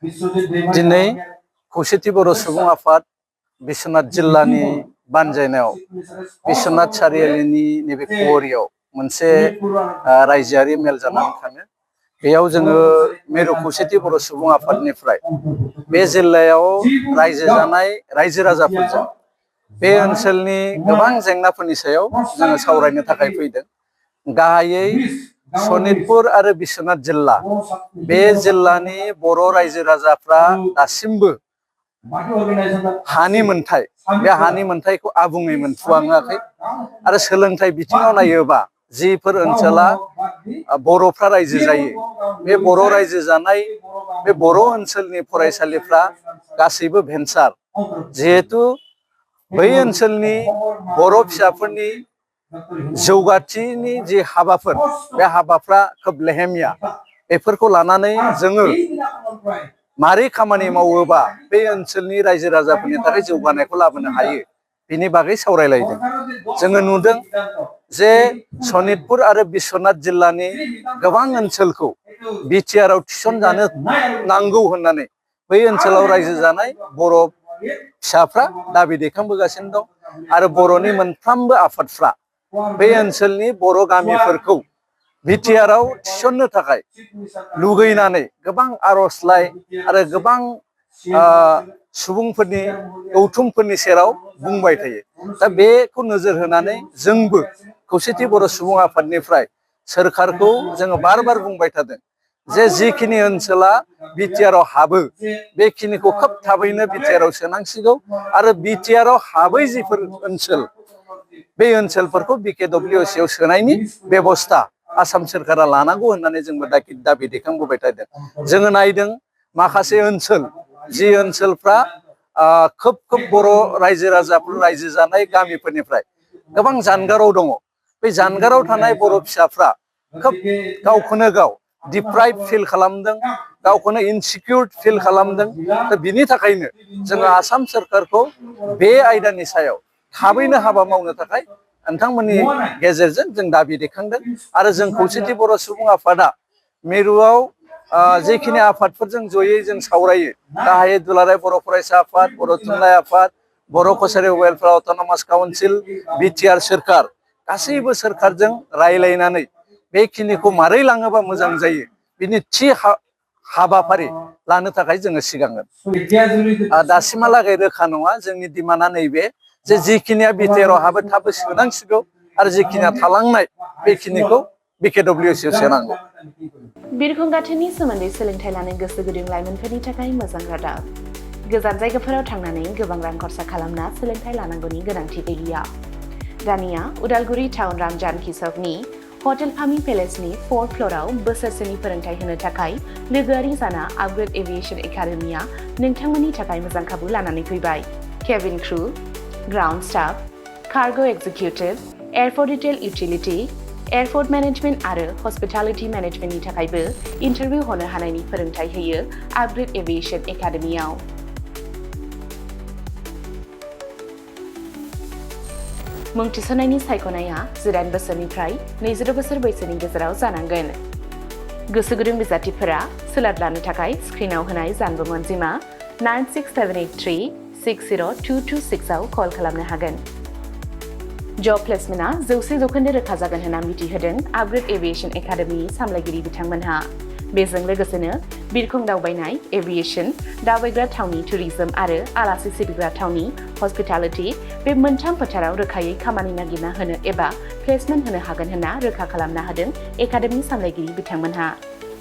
दिनै खौसेथि बर' सुबुं आफाद बिश्वनाथ जिल्लानि बानजायनायाव बिश्वनाथ सारियालिनि नैबे कुवरियाव मोनसे रायजोआरि मेल जानानै थाङो। बेयाव जोङो मिरु खौसेथि बर' सुबुं आफादनिफ्राय बे जिल्लायाव रायजो जानाय रायजो राजाफोरजों बे ओनसोलनि गोबां जेंनाफोरनि सायाव जोङो सावरायनो थाखाय फैदों। गाहायै सनितपुर आरो बिश्वनाथ जिल्ला बे जिल्लानि बर' रायजो राजाफ्रा दासिमबो हानि मोनथाय बे हानि मोनथायखौ आबुङै मोनफुङाखै आरो सोलोंथाइ बिथिङाव नायोबा जिफोर ओनसोला बर'फ्रा रायजो जायो बे बर' रायजो जानाय बे बर' ओनसोलनि फरायसालिफ्रा गासैबो भेन्सार जिहेतु बै ओनसोलनि बर' फिसाफोरनि जौगाथिनि जि हाबाफोर बे हाबाफ्रा खोब लेहेमिया बेफोरखौ लानानै जोङो मारै खामानि मावोबा बे ओनसोलनि रायजो राजाफोरनि थाखाय जौगानायखौ लाबोनो हायो बिनि बागै सावरायलायदों। जोङो नुदों जे सनितपुर आरो बिश्वनाथ जिल्लानि गोबां ओनसोलखौ बिटिआरआव थिसनजानो नांगौ होननानै बै ओनसोलाव रायजो जानाय बर' फिसाफ्रा दाबि दैखांबोगासिनो दं आरो बर'नि मोनफ्रोमबो आफादफ्रा बे ओनसोलनि बर' गामिफोरखौ बिटिआरआव थिसननो थाखाय लुगैनानै गोबां आर'जलाइ आरो गोबां सुबुंफोरनि गौथुमफोरनि सेराव बुंबाय थायो। दा बेखौ नोजोर होनानै जोंबो खौसेथि बर' सुबुं आफादनिफ्राय सोरखारखौ जोङो बार बार बुंबाय थादों जे जिखिनि ओनसोला बिटिआरआव हाबो बेखिनिखौ खोब थाबैनो बिटिआरआव सोनांसिगौ आरो बिटिआरआव हाबै जिफोर ओनसोल बे ओनसोलफोरखौ बिकेडब्लिउसिआव सोनायनि बेबस्था आसाम सोरखारा लानांगौ होननानै जोंबो दाबि दैखांबोबाय थादों। जोङो नायदों माखासे ओनसोल जि ओनसोलफ्रा खोब बर' रायजो राजाफोर रायजो जानाय गामिफोरनिफ्राय गोबां जानगाराव दङ। बे जानगाराव थानाय बर' फिसाफ्रा खोब गावखौनो गाव डिप्राइभ फिल खालामदों, गावखौनो इनसिकिउर फिल खालामदों। दा बिनि थाखायनो जोङो आसाम सोरखारखौ बे आयदानि सायाव थाबैनो हाबा मावनो थाखाय नोंथांमोननि गेजेरजों जों दाबि दैखांदों आरो जों खौसेथि बर' सुबुं आफादा मिरुआव जेखिनि आफादफोरजों जयै जों सावरायो गाहायै दुलाराय बर' फरायसा आफाद, बर' थुनलाइ आफाद, बर' कसारि वेलफेयार अट'नमास काउन्सिल, बिटिआर सोरखार गासैबो सोरखारजों रायलायनानै बेखिनिखौ मारै लाङोबा मोजां जायो बिनि थि हाबाफारि लानो थाखाय जोङो सिगांगोन। दासिमहालागै रोखा नङा जोंनि डिमान्डआ नैबे जे जिखिनिया बिटिआरआव हाबो थाबो सोनांसिगौ आरो जिखिनिया थालांनाय बेखिनिखौ बिकेडब्लिउसिआव सोनांगौ। बिरखं गाथोननि सोमोन्दै सोलोंथाइ लानो गोसो गुदुं लाइमोनफोरनि थाखाय मोजां रादाब। गोजान जायगाफोराव थांनानै गोबां रां खरसा खालामना सोलोंथाइ लानांगौनि गोनांथि गैलिया। दानिया उदालगुरि टाउन रामजानकि सकनि हटेल फामि पेलेसनि 4th फ्ल'राव बोसोरसेनि फोरोंथाइ होनो थाखाय लोगोआरि जाना आपग्रेड एभिएशन एकाडेमिया नोंथांमोननि थाखाय मोजां खाबु लानानै फैबाय। Cabin crew, ground staff, cargo executive, airport retail utility, airport management आरो हस्पिटालिटी मेनेजमेन्टनि थाखायबो इन्टारभिउ होनो हानायनि फोरोंथाइ होयो आपग्रेड एभिएशन एकाडेमियाव। मुं थिसननायनि सायख'नाया 19 बोसोरनिफ्राय 20 बोसोर बैसोनि गेजेराव जानांगोन। गोसो गुदुं बिजाथिफोरा सोलाद लानो थाखाय स्क्रिनाव होनाय जानबुं अनजिमा 9678360226 आव कल खालामनो हागोन। जब प्लेसमेन्टआ 100% रोखा जागोन होनना मिथिहोदों आपग्रेड एभिएशन एकाडेमिनि सामलायगिरि बिथांमोनहा। बेजों लोगोसेनो बिरखं दावबायनाय, एभिएशन, दावबायग्रा थावनि टुरिज्म आरो आलासि सिबिग्रा थावनि हस्पिटालिटी बे मोनथाम फोथाराव रोखायै खामानि नागिरना होनो एबा प्लेसमेन्ट होनो हागोन होनना रोखा खालामना होदों एकाडेमि सामलायगिरि बिथांमोनहा।